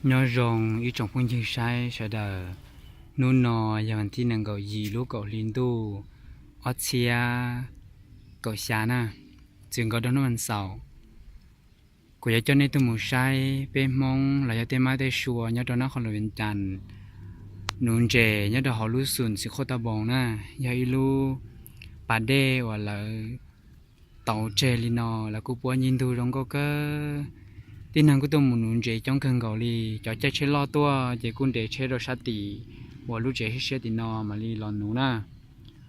Nyob zoo ib tsoom phooj ywg saib sawv daws, hnub no yog vas thib nees nkaum yim lub kaum hli ntuj ob txhiab kaum xya na, txwm nkaus rau hnub vas xaum. Kuv yuav coj nej tuaj mus saib peb Hmoob los yog tej mab tej sua nyob rau nab qhov luas Vias Cas nuv ntses nyob rau hauv lub xum Xim Qhuaj Tau Npoos na, yog ib lub pas dej uas lawv tau tseg li no, lawv kuj puab nyiaj ntug zoo nkauj kawg. Tib neeg kuj tuaj mus nuv ntses coob kawg nkaus li. Cov caij tsheb loj tuaj ces kuj nres tsheb rau sab tim uas lub tsev siab siab tim no mam li los nuv na.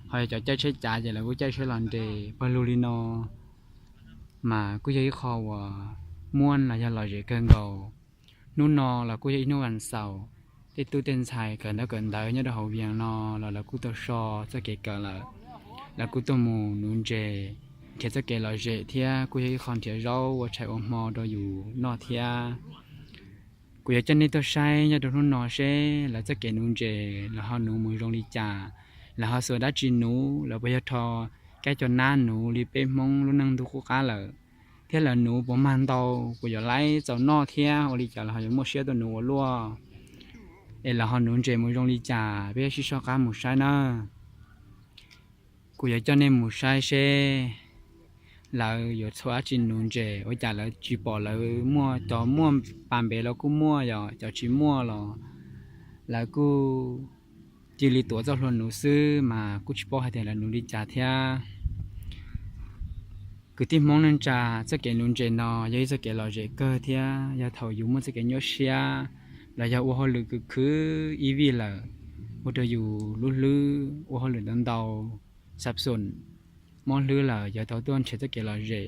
Ho yog cov caij tsheb cav ces lawv kuj caij tsheb los nres pawg lug li no, mas kuj yog ib qho uas muaj los yog lom zem kawg nkaus. Hnub no los kuj yog ib hnub vas xaum, tej tub tej ntxhais kawm ntaub kawm ntawv nyob rau hauv Vias no los lawv kuj tau so txoj kev kawm lawm, lawv kuj tuaj mus nuv ntses, nrhiav txoj kev lom zem thiab kuj yog ib qho nrhiav zaub ua tshais ua hmo rau yus noj thiab. Kuv yuav coj nej tuaj saib nyob rau hnub no seb lawv txoj kev nuv ntses lawv ho nuv mus zoo li cas, lawv ho xuas dab tsi nuv, lawv puas yog rho kab cov nab nuv li peb Hmoob lub neej ntuj qub qab lawm, thiab lawv nuv puas mag ntau, puas yuav laib txaus noj thiab ua li cas lawv ho yuav muaj siab tuaj nuv ua luaj, es lawv ho nuv ntses mus zoo li cas, peb sib soj qab mus saib na. Kuv yuav coj nej mus saib seb lawv yuav txhua dab tsi nuv ntses, ua cas lawv tsis pom lawv muaj, cov muaj pas npev los kuj muaj, yog cov tsis muaj los lawv kuj cia li tuav txoj hlua nuv xwb mas kuj tsis paub hais tias lawv nuv li cas thiab. Kwv tij Hmoob neej tsa, txoj kev nuv ntses no yog ib txoj kev lom zem kawg thiab yog thaum yus muaj txoj kev nyuaj siab los yog ua hauj lwm khwv khwv ib vij lawm, ua rau yus lub hlwb ua hauj lwm ntau ntau, xab xum mob hlwb lawm, yuav tau tuaj nrhiav txoj kev lom zem,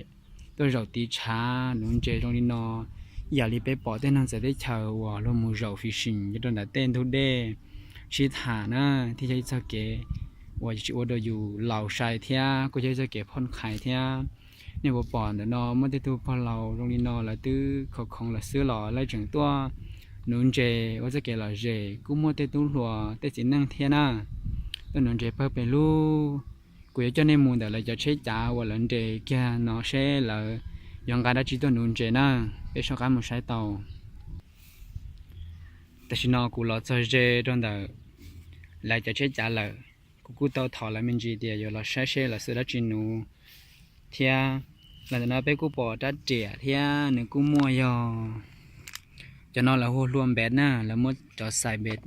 tuaj zaum tiv tshav nuv ntses zoo li no. Ib yam li peb pom tej neeg txawv teb chaws uas luag mus zaum fishing nyob rau ntawm tej ntug dej sib tham na, thiaj yog ib txoj kev uas tsis ua rau yus laus sai thiab kuj yog ib txoj kev phoj qhais thiab. Nej puas pom ntawm no muaj tej tug pog laus zoo li no lawv twb khoov khoov lawm xwb los lawv tseem tuaj nuv ntses ua txoj kev lom zem, kuj muaj tej tub hluas tej txiv neej thiab na, tuaj nuv ntses pawg pes lug. Kuv yuav coj nej mus ntawm lawv cov tsheb cav uas lawv nres kiag no seb lawv yuav nqa dab tsi tuaj nuv ntses na, peb soj qab mus saib tau. Tam sim no kuv los txog ze rau ntawm lawv cov tsheb cav lawm, kuv kuj tau thov lawv me ntsis tias yuav los saib seb lawv xuas dab tsi nuv thiab. Los ntawm no peb kuj pom rab riam thiab nws kuj muaj yog, cov no lawv hu hlua npet na, lawv muab cov xais npet.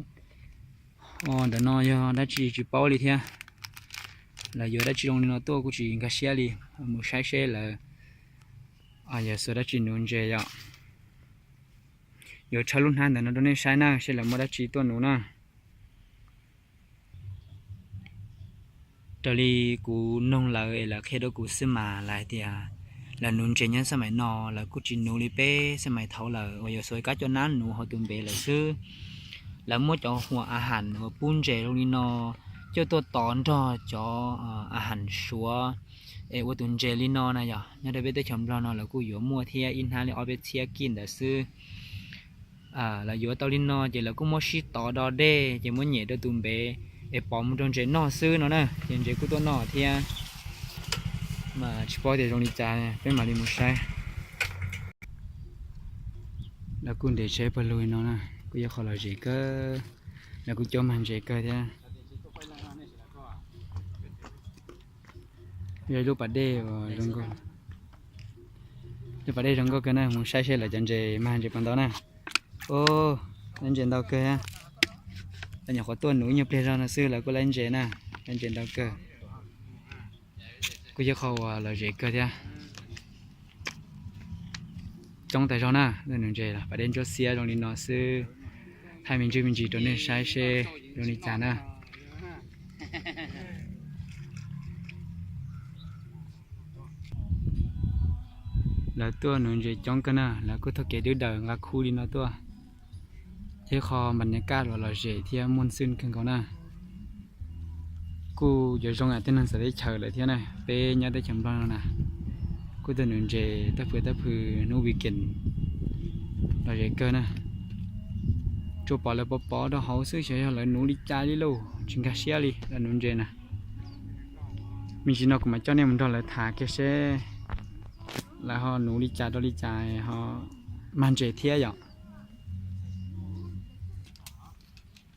Ntawm no yog dab tsi tsis paub li thiab, lawv yuav dab tsi zoo li no tuaj kuj tsis nkag siab li. Mus saib seb lawv yuav xuas dab tsi nuv ntses yom. Yuav tshawb lub hnab ntawm no rau nej saib na seb lawv muaj dab tsi tuaj nuv na. Raws li kuv noog lawv es lawv qhia rau kuv xwb mas lawv hais tias lawv nuv ntses nyob xab mais no lawv kuj tsis nuv li peb xab mais thaud lawm uas yuav xuas kab coj nab nuv hauv tus npev lawm xwb. Lawv muab cov huam a has uas pub ntses zoo li no coj tuaj tov nrog cov a has suav es ua tus ntses li no na yog nyob rau peb teb chaws Nplog no lawv kuj yuav muaj thiab ib hnab li ob peb txhiab kij ntawd xwb. Lawv yuav tau li no ces lawv kuj muab sib tov do dej ces muab nyem rau tus npev es pov mus rau ntses noj xwb no na, ces ntses kuj tuaj noj thiab. Mas tsis paub tias zoo li cas peb mam li mus saib. Lawv kuj nres tsheb pawg lug no na, kuj yog qhov lom zem kawg, lawv kuj coob mag ntses kawg thiab. Yog ib lub pas dej uas zoo nkauj, lub pas dej zoo nkauj kawg na, mus saib seb lawv cov ntses mag ntses puas ntau na. Lawv ntses ntau kawg, lawv nyuam qhuav tuaj nuv ib nyuag pliag zog no xwb lawv kuj laib ntses na, lawv ntses ntau kawg. Kuj yog qhov uas lom zem kawg thiab. Coob tas zog na, nuv ntses pas dej ntsuab xiab zoo li no xwb, thaij me ntsis me ntsis rau nej saib seb zoo li cas na. Lawv tuaj nuv ntses coob kawg na, lawv kuj taug kev dwb daws nqa khub li no tuaj. Yog qho npas nyas kaj uas lom zem thiab muaj xwb kawg nkaus na. Kuj yuav zoo yam tej neeg txawv teb chaws lawm thiab na, peb nyob teb chaws Nplog no na, kuj tuaj nuv ntses tab pw tab pw hnub weekend lom zem kawg na. Tsuas pom lawv pov pov rau hauv xwb xyov yog lawv nuv li cas li lauj, tsis nkag siab li lawv nuv ntses na. Me ntsis no kuv mam coj nej mus nrog lawv tham kiag seb lawv ho nuv li cas rau li cas ho mag ntses thiab yom.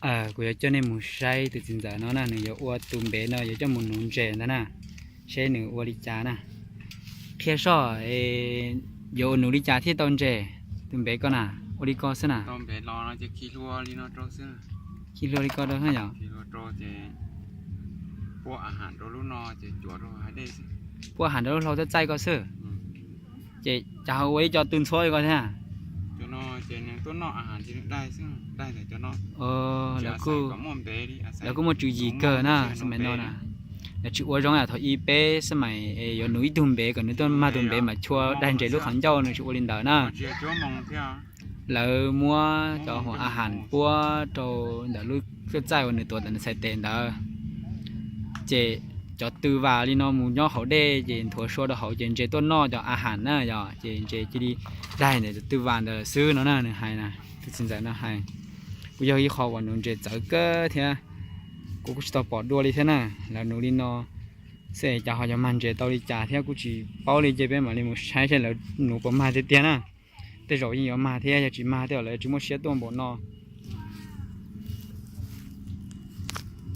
Kuv yuav coj nej mus saib tus txiv ntxawm no na, nws yuav ua tus npev no yuav coj mus nuv ntses ntag na, seb nws ua li cas na. Qhia soj, yuav ua nuv li cas thiaj tau ntses? Tus npev ko na, ua li ko xwb na. Khi hlua li ko rau yog puab has rau lub hlau txaij txaij ko xwb. Ces cas ho ua ib co tw ntxhuab li ko thiab? Lawv kuj muaj tswv yim kawg na, xab mais no na. Lawv tsis ua zoo yam thaum ub peb xab mais yuav nuv ib tug npev kom nws tuaj mag tus npev mas chua daig ntses lub qhov ncauj, nws tsis ua li ntawd na. Lawv muab cov huam a has puab rau ntawm lub txaij uas nws tuav ntawm nws txhais tes ntawd, ces cov tw vas li no mus nyob hauv dej ces nthuav sua rau hauv ces ntses tuaj noj cov a has na yog, ces ntses cia li daig ntawm tw vas ntawd xwb no na, nws hais na, tus txiv ntxawm no hais. Kuj yog ib qho uas nuv ntses txawv kawg thiab, kuv kuj tsis tau pom dua li thiab na. Lawv nuv li no xwb cas ho yog mag ntses tau li cas thiab kuj tsis paub li, ces peb mam li mus saib seb lawv nuv puas mag tiag tiag na. Tej zaum yeej yuav mag thiab, yog tsis mag tej zaum lawv tsis muaj siab tuaj npaum no.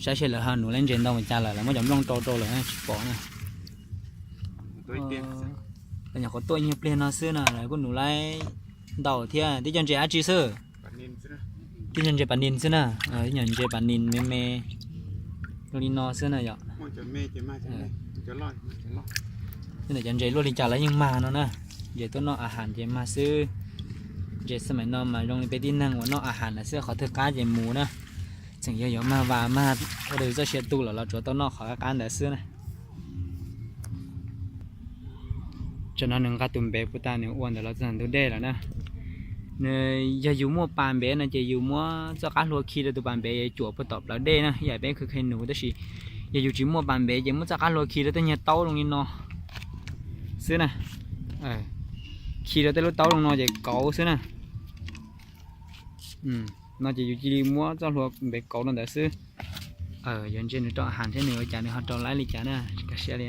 Saib seb lawv ho nuv lawv ntses ntau li cas lawm, lawv muab cov nplooj rau rau lawm tsis pom na. Nyuam qhuav tuaj ib nyuag pliag no xwb na lawv kuj nuv lawv ntau thiab. Tib co ntses dab tsi xwb? Tib co ntses pas nis xwb na, ib nyuag ntses pas nis me me li no xwb na yom. Cov ntses luaj li cas lawv yeej mag no na. Ntses tuaj noj a has ces mag xwb. Ntses xab mais no mas zoo li peb tib neeg uas noj a has lawm xwb, qhov twg qab ces mus na. Tseem yog yuav mag vas mag ua rau txoj sia tu lawm los tsuav tau noj qhov qab qab ntawd xwb na. Tsam no nws nqa tus npev puag ta nws ua ntawd los txog ntug dej lawm na. Nws, yog yus muaj pas npev no ces yus muab txoj qab hlua khi rau tus pas npev cuam puag tom plawv dej na, ib yam peb khwv khe nuv, tab sis yog yus tsis muaj pas npev ces muab txoj qab hlua khi rau tej nyuag taub zoo li no xwb na. Khi rau tej lub taub zoo no ces kauv xwb na. No ces yus cia li muab txoj hlua npev kauv rau ntawd xwb. Yuav ntsia nws rau a has thiab nws ua cas nws ho rau laib li cas na, tsis kav siab li.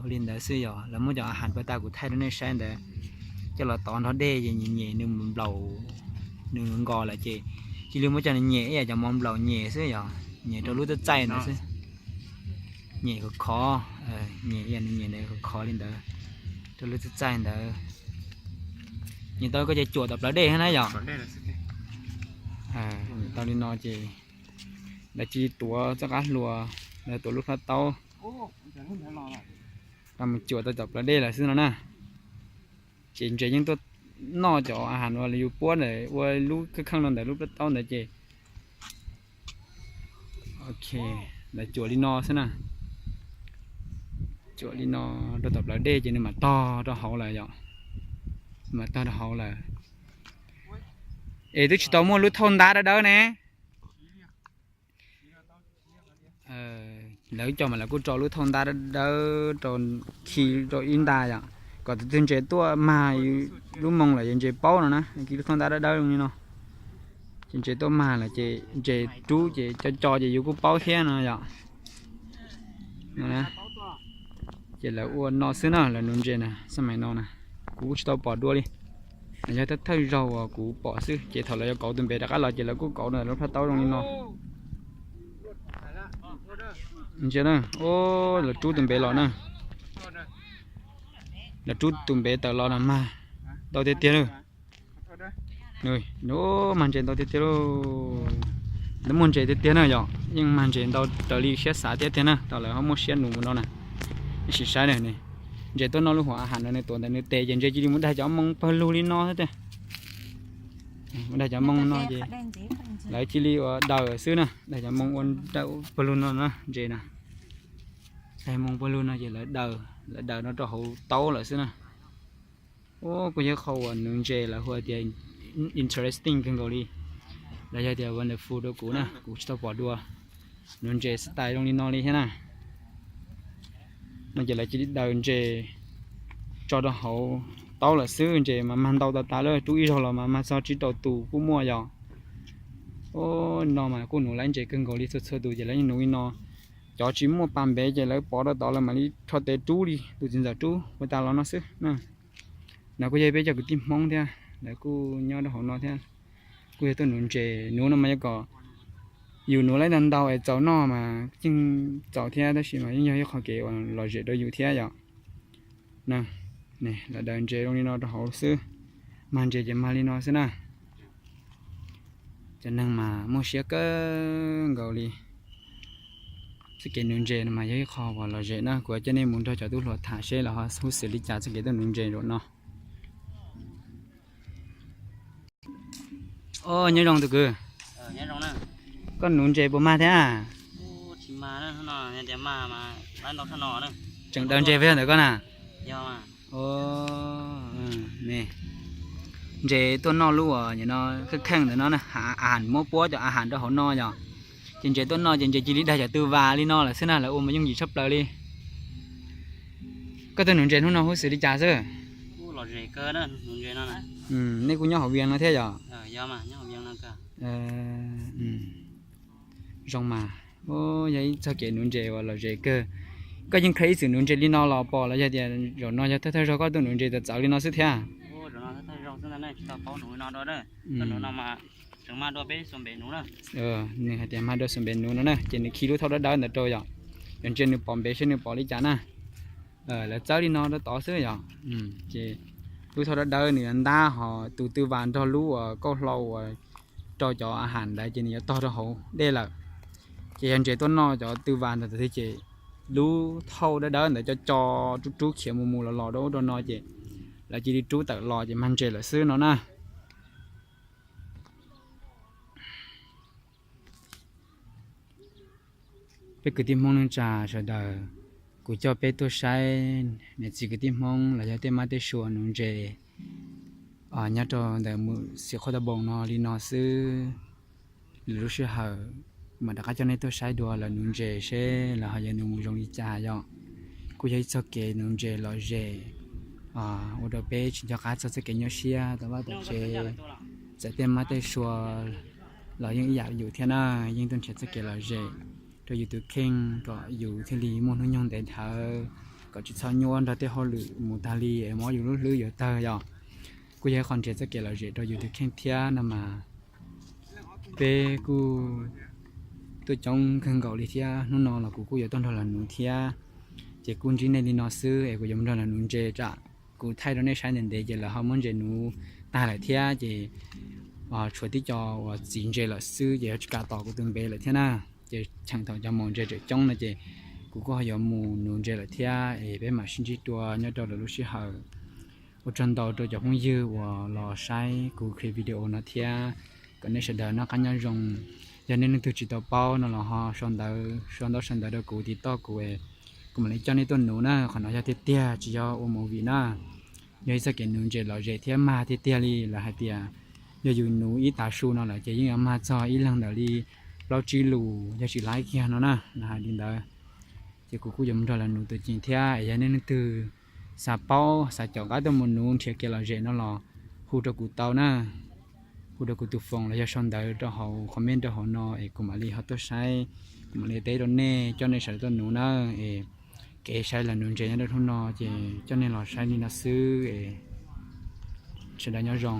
Ua li ntawd xwb yog lawv muab cov a has puag ta kuv thaij rau nej saib ntawd coj los tov nrog dej ces nyem nyem nws nplaum, nws nkos lawm ces cia li muab coj nws nyem ib yam cov mov nplaum nyem xwb yog, nyem rau lub txaij ntawd xwb. Nyem khov khov, nyem ib yam nws nyem ntawd khov khov li ntawd rau lub txaij ntawd. Nyem tau koj ces cuam tom plawv dej thiab na yom. Nyem tau li no ces lawv cia li tuav txoj qab hlua, lawv tuav lub plhaub taub, mus cuam tau tom plawv dej lawm xwb no na. Ces ntses yeej tuaj noj cov a has uas yus puab ntawm ua lub kheej kheej no ntawm lub plhaub taub ntawd ces, ok, lawv cuam li no xwb na. Cuam li no rau tom plawv dej ces nws mam tog rau hauv lawm yom. Nws mam tog rau hauv lawm. Es twb tsis tau muaj lub thauj ntab dawb dawb ne. Lawv cov mas lawv kuj tso lub thauj ntab dawb dawb rau, khi rau ib nta yom, kom tus twg ntses tuaj mag lub moo lawm yog ntses paub no na, khi lub thauj ntab dawb dawb li no. Ces ntses tuaj mag lawm ces ntses rub ces co co ces yus kuj paub thiab no yom. Ces lawv ua no xwb na, lawv nuv ntses na, xab mais no na, kuv kuj tsis tau pom dua li. Yog thawj thawj zaug uas kuv pom xwb, ces thaum lawv yuav kauv tus npev rov qab los ces lawv kuj kauv lub plhaub taub zoo li no. Ntsia na, lawv rub tus npev los na. Lawv rub tus npev tawm los no mag ntau tiag tiag na. Mag ntses ntau tiag tiag lauj. Lawv muaj ntses tiag tiag na yom, yeej mag ntses ntau raws li siab xav thiab tiag na, tau lawv ho muaj siab nuv no na. Sim saib na, ntses tuaj noj lub huam a has no nws tuav ntawm nws tes ces ntses cia li mus daig cov moo pawg lug li no xwb tiag. Mus daig cov moo no ces lawv cia li ua daws xwb na, daig cov moo ua daws pawg lug no na, ntses na. Daig moo pawg lug no ces lawv daws, lawv daws no rau hauv taub lawm xwb na. Ua kuj yog qhov uas nuv ntses lawv hu tias interesting kawg nkaus li, los yog tias wonderful rau kuv na, kuv tsis tau pom dua. Nuv ntses style zoo li no li thiab na. No ces lawv cia li daws ntses tso rau hauv taub lawm xwb, ntses mas mag ntau tas tas lawm, rub ib zaug los mas mag txog tsib rau tus kuj muaj yom. Ua no mas kuj nuv lawv ntses kawg nkaus li txhua txhua tus ces lawv yeej nuv li no. Cov tsis muaj pas npev ces lawv pov rau tod lawv mam li rho tes rub li tus txiv ntxawm rub puag ta los no xwb na. No kuj yog peb cov kwv tij Hmoob thiab, Lawv kuj nyob rau hauv no thiab. Kuj yog tuaj nuv ntses, nuv no mas yog kom yus nuv laib ntau ntau es txaus noj mas yeej txaus thiab, tab sis mas yeej yog ib qho kev uas lom zem rau yus thiab yom. Na, lawv daws ntses zoo li no rau hauv xwb, mag ntses ces mag li no xwb na. Cov neeg mas muaj siab kawg nkaus li. Txoj kev nuv ntses no mas yog ib qho uas lom zem na, kuv coj nej mus nrog cov tub hluas tham seb lawv ho huj xwm li cas txoj kev tuaj nuv ntses zaum no. Nyob zoo tus kwv, koj nuv ntses puas mag thiab? Tseem daws ntses peb ntawm koj na. Ntses tuaj noj lub uas nim no kheej kheej ntawm no na, a has muab puab cov a has rau hauv no yom. Ces ntses tuaj noj ces ntses cia li daig cov tw vas li no lawm xwb na, lawv ua mas yooj yim tshaj plaws li. Koj tuaj nuv ntses hnub no huj xwm li cas xwb? Nej kuj nyob hauv Vias no thiab yom? Zoo mas, yog ib txoj kev nuv ntses uas lom zem kawg. Koj yeej kheev ib txwm nuv ntses li no los pom los yog tias zaum no yog thawj thawj zaug koj tuaj nuv ntses txawv txawv li no xwb thiab? Nws hais tias mag dua xuas npe nuv no na, ces nws khi lub thauj dawb dawb ntawd rau yom. Yog ntsia nws pom npe seb nws pom li cas na. Lawv txawb li no rau tod xwb yom. Ces lub thauj dawb dawb nws yuav ntab ho tus tw vas nrog lub uas kauj hlau uas rau cov a has ntawd ces nws yuav tog rau hauv dej lawm. Ces yog ntses tuaj noj cov tw vas ntawd tiag ces lub thauj dawb dawb ntawd co co rub rub khiav mus mus los los rau ub rau no ces lawv cia li rub tawm los ces mag ntses lawm xwb no na. Peb kwv tij Hmoob neej tsa sawv daws, kuv coj peb tuaj saib niam txiv kwv tij Hmoob los yog tej mab tej sua nuv ntses nyob rau ntawm mus xim qhuab tau npoos no li no xwb. Lwm lub sij hawm mam rov qab coj nej tuaj saib dua lawv nuv ntses seb lawv ho yuav nuv mus zoo li cas yom. Kuj yog ib txoj kev nuv ntses lom zem ua rau peb tsis nco qab txog txoj kev nyuaj siab tau vaj tau tsev. Txawm tej mab tej sua los yeej ib yam yus thiab na, yeej tuaj nrhiav txoj kev lom zem rau yus tus kheej kom yus thiaj li muaj hnub nyoog ntev dhawv, kom tsis txhob nyuaj nrog tej hauj lwm mus tag li es mob yus lub hlwb yuav tawg yom. Kuj yog ib qho nrhiav txoj kev lom zem rau yus tus kheej thiab no mas. Peb kuj tuaj coob kawg nkaus li thiab, hnub no los kuv kuj yuav tuaj nrog lawv nuv thiab. Ces kuj ntsib nej li no xwb es kuv yuav mus nrog lawv nuv ntses tsam kuv thaij rau nej saib ntev ntev ces lawv ho muab ntses nuv tag lawm thiab ces tshuav tib co uas txiv ntses lawm xwb ces yuav tsis kam tom kuv tus npe lawm thiab na. Ces cheem thaum cov maum ntses tseem coob no ces kuv kuj ho yuav mus nuv ntses lawm thiab es peb mam sib ntsib dua nyob rau lwm lub sij hawm. Ua tsaug ntau rau cov phooj ywg uas los saib kuv clip video no thiab, kom nej sawv daws noj qab nyob zoo. Yog nej leej twg tsis tau paub no los ho sau ntawv, sau ntawv sau ntawv rau kuv, tiv toj kuv, kuv mam li coj nej tuaj nuv na. Qhov no yog tiag tiag tsis yog ua movie na, yog ib txoj kev nuv ntses lom zem thiab mag tiag tiag li. Lawv hais tias yog yus nuv ib tav su no lawm ces yeej yuav mag txog ib leeg ntawm li plaub tsib lus yog tsis laib kiag no na, lawv hais li ntawd. Ces kuv kuj yuav mus nrog lawv nuv tus ceem thiab es yog nej leej twg xav paub xav caum qab tuaj mus nuv nrhiav kev lom zem no los hu rau kuv tau na. Hu rau kuv tus foos los yog sau ntawv rau hauv comment rau hauv no es kuv mam li ho tuaj saib, kuv mam li teb rau nej, coj nej sawv daws tuaj nuv na. Es kev saib lawv nuv ntses nyob rau hnub no ces coj nej los saib li no xwb es sawv daws nyob zoo.